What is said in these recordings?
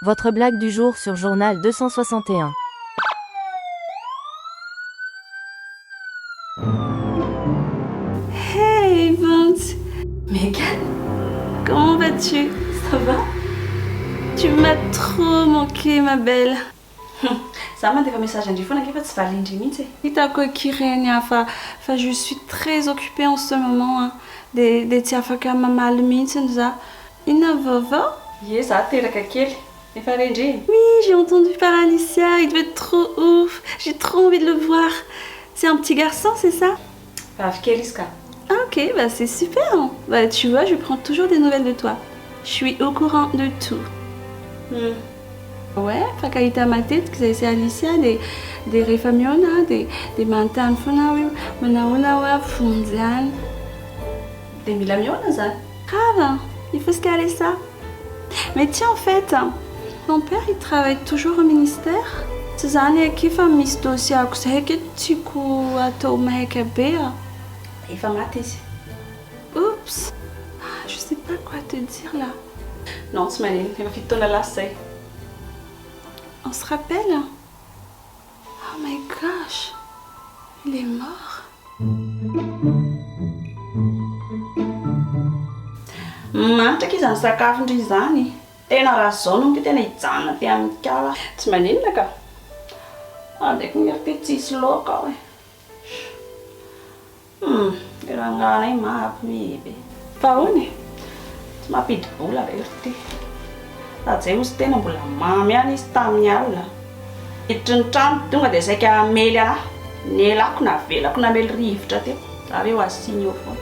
Votre blague du jour sur Journal 261. Hey Vince Megan Comment vas-tu Ça va Tu m'as trop manqué ma belle Za mandefa message an-dry foana ange fa tsy valian-dry mihitsy e. Hitako akia reny ah fa fa je suis très occupée en ce moment ah de de tsy afaka mamaly mihitsiny za. Inona ny vaovao? Ie za teraka kely. Efa re-ndry? Oui j'ai entendu par Alicia, il devait être trop ouf, j'ai trop envie de le voir. C'est un petit garçon c'est ça? Vavy kely izy ka. Ah ok, bah c'est super! Bah tu vois je prends toujours des nouvelles de toi. Je suis au courant de tout. Hum. Ouais, mifankahita matetika izahay sy Alicia dia dia rehefa mihaona aho dia dia manontany foana aho hoe manahoana hoa vonjy any. Dia mila mihaona izany. Grave! Il faut se caler ça. Mais tiens en fait, ton père il travaille toujours au ministère? Tsy izany akia fa misy dossier-ko izay akia tiako atao maika be a. Efa maty izy. Oups! Ah, je sais pas quoi te dire là. Non, tsy manino, efa fito taona lasa izay. On se rappelle? Oh my gosh! Il est mort? Manitra akia izany sakafon-dry izany. Tena raha izao no tena hijanona aty amin'ny kala aho. Tsy maninona ka. Andeha koa nge ry ty tsisy laoka ao e. Humm le rangahanay mampime be. Fa ahoana e? Tsy mampidi-bola ve ry ty? Sady zay ozy tena mbola mamy ihany izy tamin'ny alina. Hiditry ny trano tonga dia saika hamely anah. Nelako navelako namely rivotra teo. Za ve ho asiany eo foana.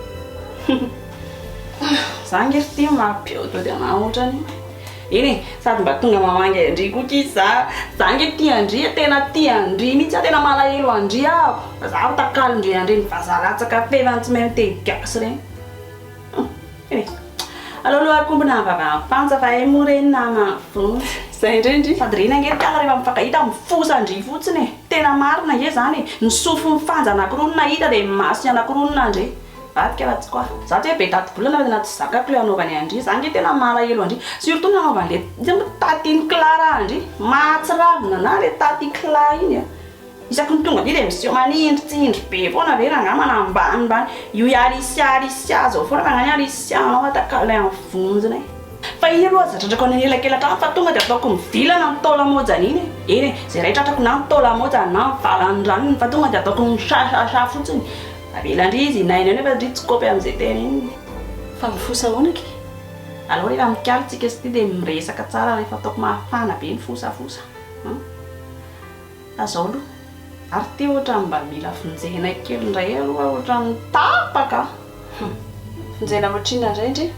Za ange ry ty mampiodiody anah ohatran'io e. Eny e, sady mba tonga mamangy an-dry koa k'isy za, za ange tia an-dry e, tena tia an-dry mihitsy aho, tena malahelo an-dry aho, fa za ho takalon-dry an'ireny vazaha latsaka felany tsy mahay miteny gasy ireny. Hum, eny e, aleo aloha akombona ny vavan'i Fanja fa hay moa ireny naman'i Vonjy. Zay indray ndry. Sady ireny ange ry kala rehefa mifankahita mifosa an-dry fotsiny e, tena marina ange izany e, ny sofin'i Fanja anankiroa no nahita dia ny masony anankiroa no nandre. Vadika fa tsy quoi. Za tsy hoe be tati-bolana fa tena tsy zakako le anaovany an-dry. Za nge tena malahelo an-dry. Surtout ny nanaovany le iza moa tatin'i Clara an-dry. Mahatsiravina anah le taty Cla iny a. Isaky ny tonga aty de miseho manindritsindry be foana ve rangah manambanimbany. Io i Alicia Alicia zao foana fa ngah ny Alicia anao atakalo any vonjina e. Fa iny aloha aza tratrako any anelakelan-trano fa tonga de ataoko mivilana ny taola-maojany iny e. Eny e, zay ray tratrako na ny taola-maojany na ny valan-dranony fa tonga de ataoko mi-cha-cha-cha fotsiny. Avelan-dry izy hinaina eo nefa ndry tsy kôpy amin'izay teneniny. Fa mifosa ahoana akia? Aleo rehefa mikaly tsika sy ty dia miresaka tsara rehefa ataoko mafana be ny fosafosa an! Fa zao aloha ary ty ohatran'ny mba mila vonjena kely indray aloha ohatran'ny tapaka an! Vonjena ohatrinona indray ndry?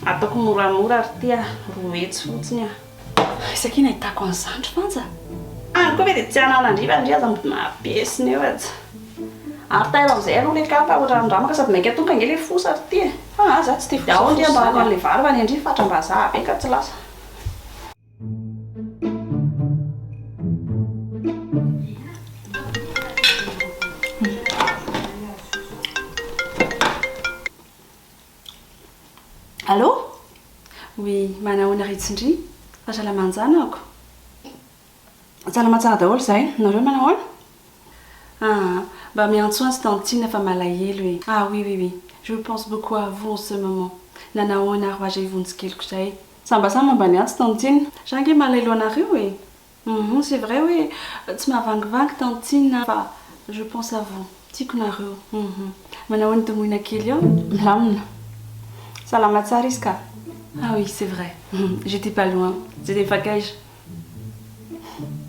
Ataoko moramora ry ty a! 200 fotsiny a! Aiza akia nahitako an'izany ry Fanja? Any koa ve dia tsy hananandry fa ndry aza mody maha-pesina eo aza. Ary tairo amin'izay aloha ilay kapa ohatran'ny ndramaka sady mainka tonga ange ilay fosa ry ty e. Aa za tsy tia Dia ao fosafosa ndry ambarako izany a. an'ilay vary fa ny an-dry fatram-bazaha be ka tsy lasa. Allô? Oui, manahoana ry Tsindry? Fahasalaman-janako? Salama tsara daholo izahay, nareo manahoana? Ah, mba miantsoantso tantine fa malahelo e. Ah oui oui oui, je pense beaucoup à vous en ce moment. Nanahoana ary hoazay vonjy keliko zay? Samba samy mba niantso tantine. Za ange malahelo anareo e. Hum c'est vrai hoe tsy mahavangivangy tantine fa je pense à vous, tiako nareo hum manahoana domoina kely eo? Milamina. Salama tsara izy ka. Ah oui c'est vrai hum j'étais pas loin, j'étais mifankaiza.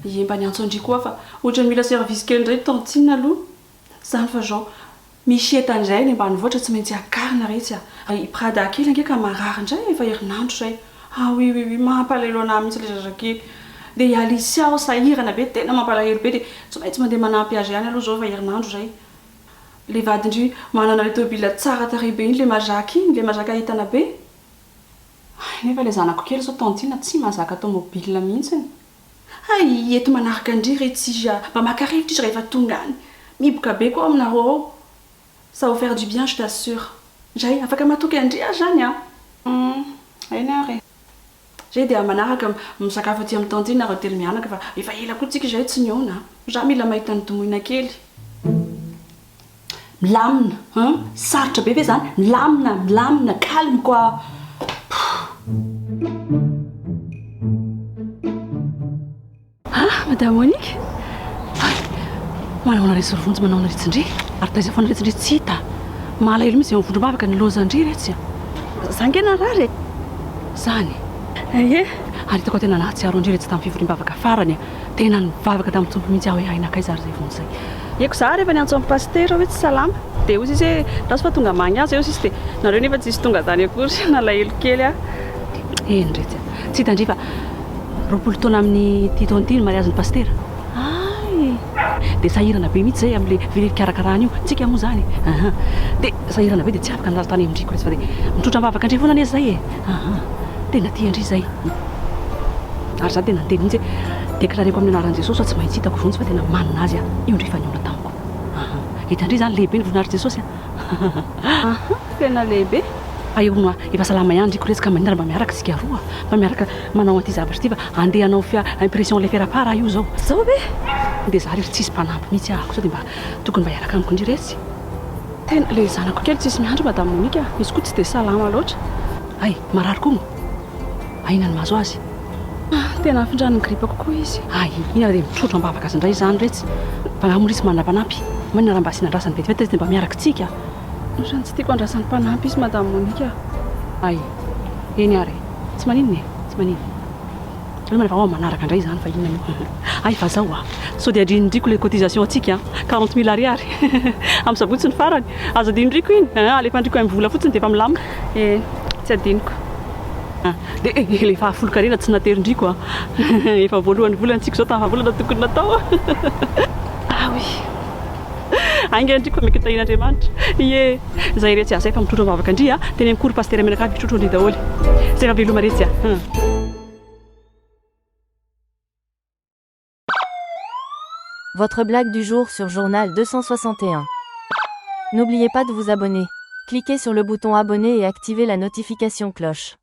Ie mba niantso an-dry koa fa ohatran'ny mila service kely indray tantine aloha. Zany fa zao misy entana indray any ambanivohitra tsy maintsy akarina retsy a! I Prada kely ange ka marary indray efa herinandro izay. Ah oui oui oui mampalahelo anah mihitsy ilay zazakely. Dia i Alicia ao sahirana be tena mampalahelo be dia tsy maintsy mandeha manampy azy ihany aloha izao efa herinandro izay. Ilay vadin-dry manana ilay tôbila tsara tarehy be iny ilay mazaka iny, ilay mazaka entana be. Hay nefa ilay zanako kely izao tantine tsy mahazaka tômôbila mihitsiny. Hay eto manaraka an-dry re tsy izy a! Mba maka rivotra izy rehefa tonga any. Mihiboka be koa ao aminareo ao. Ça va faire du bien je t'assure. Ndray, afaka matoky an-dry aho zany an! Hum, eny ary e. Zay dia manaraka misakafo aty amin'ny tantine nareo telo mianaka fa efa ela koa tsika izay tsy nihaona a. Za mila mahita an'i Domoina kely. Milamina hein! Sarotra be ve zany? Milamina, milamina, calme quoi. Ah, Madame Monique! Hay! Manahoana retsy ry Vonjy, manahoana retsy ndry? Ary taiza foana retsy ndry tsy hita? Malahelo mihitsy eo amin'ny vondrom-bavaka nilaozan-dry retsy a! Za nge narary e! Zany! Ie! Ary hitako tena nahatsiaro an-dry retsy tamin'ny fivoriam-bavaka farany a! Tena nivavaka tamin'ny Tompo mihitsy aho hoe hay nankaiza ary izay Vonjy izay. Eko za rehefa niantso an'i Pasitera hoe tsy salama dia hozy izy hoe ndraso fa tonga magny azy hozy izy dia nareo nefa tsisy tonga tany akory nalahelo kely aho. Eny retsy a! Tsy hitan-dry fa 20 taona amin'ity taona ity ny mariazin'i Pasitera. Hay! Dia sahirana be mihitsy izay amin'ilay fikarakarana io. Tsika moa izany e! Aha! Dia sahirana be dia tsy afaka nilala tany amin-dry ko retsy fa dia mitrotra am-bavaka an-dry foana anie izay e! Aha! Tena tia an-dry izay. Ary za tena niteny mihitsy hoe declareko amin'ny anaran'i Jesosy fa tsy maintsy hitako vonjy fa tena manina azy aho. Io ndry efa nihaona tamiko. Aha. Hitan-dry izany lehibe ny voninahitr'i Jesosy a. Aha, tena lehibe. Fa io hono a, efa salama ihany ry koretsy ka maninona raha mba miaraka isika roa? Mba miaraka manao an'ity zavatra ity fa andeha hanao fia impression le faire part aho io izao. Zao ve? Dia za rery tsisy mpanampy mihitsy ahako sao dia mba tokony mba hiaraka amiko ndry retsy. Tena le zanako kely tsisy miandry madame Monica, izy koa tsy dia salama loatra. Hay, marary koa moa? Aina ny mahazo azy. Tena afindran'ny grippe kokoa izy. Hay, inona dia mitrotro am-bavaka azy indray izany retsy. Fa angaha moa retsy manana mpanampy? Maninona raha mba asiana andrasany vetivety retsy dia mba miaraka tsika? Otrany tsy tiako andrasan'ny mpanampy izy madame Monica. Hay, eny ary e. Tsy maninona e, tsy maninona. Aleo maneva ao manaraka indray izany fa inona moa. Hay fa zao a! Sao dia adinondriko ilay cotisation antsika an! Quarante mille ariary! Amin'ny sabotsy ny farany! Aza adinondriko iny an! Alefandriko aim-vola fotsiny dia efa milamina. Eh! Tsy adinoko. Dia ilay fahafolon-karena tsy naterindriko an! Efa voalohan'ny volana tsika izao tamin'ny fahavolana tokony natao. Ah oui! Ainga ndry fa mety tahian'Andriamanitra. Ie! Zay retsy a! Zay fa mitrotro am-bavaka ndry a! Teneno koa ry Pasitera mianakavy hitrotro ndry daholo. Zay fa veloma retsy a! Votre blague du jour sur Journal 261. N'oubliez pas de vous abonner. Cliquez sur le bouton abonner et activez la notification cloche.